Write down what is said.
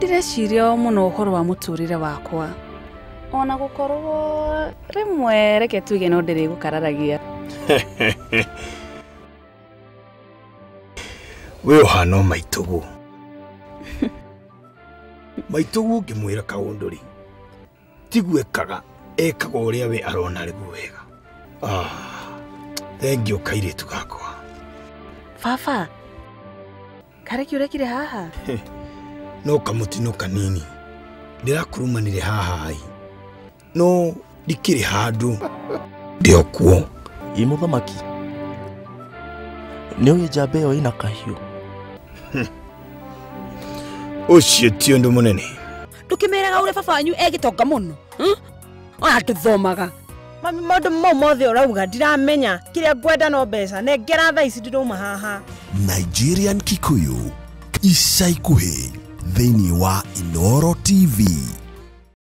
Nĩ ndĩreciria mũno ũhoro wa mũtũrĩre wakwa, ona gũkorwo rĩmwe, reke tuge, no ndĩrĩgũkararagia. We ũhana o maitũguo. Maitũguo ũngĩmwĩra kaũndũ rĩ, tiguo ekaga, ekaga ũrĩa we arona rĩguo wega. Ah, thengiũ kairĩtu gakwa. Baba, karĩ kĩ ũrekire haha? No kamũtino kanini ndĩrakurumanire haha ĩ, no ndikĩrĩ handũ, ndĩ o kuo. Ĩ mũthamaki, nĩ ũĩ njamba ĩyo ĩna kahiũ? Ũcio ti ũndũ mũnene. Ndũkĩmeraga ũrĩa baba wanyu egĩtonga mũno, Ona tũthomaga. Mami, maũndũ mau mothe ũrauga ndiramenya. Kĩrĩa ngwenda no mbeca, nengera thaa ici, ndĩrauma haha. Nigerian Kikuyu ica ikuhĩ thĩinĩ wa Inoro TV.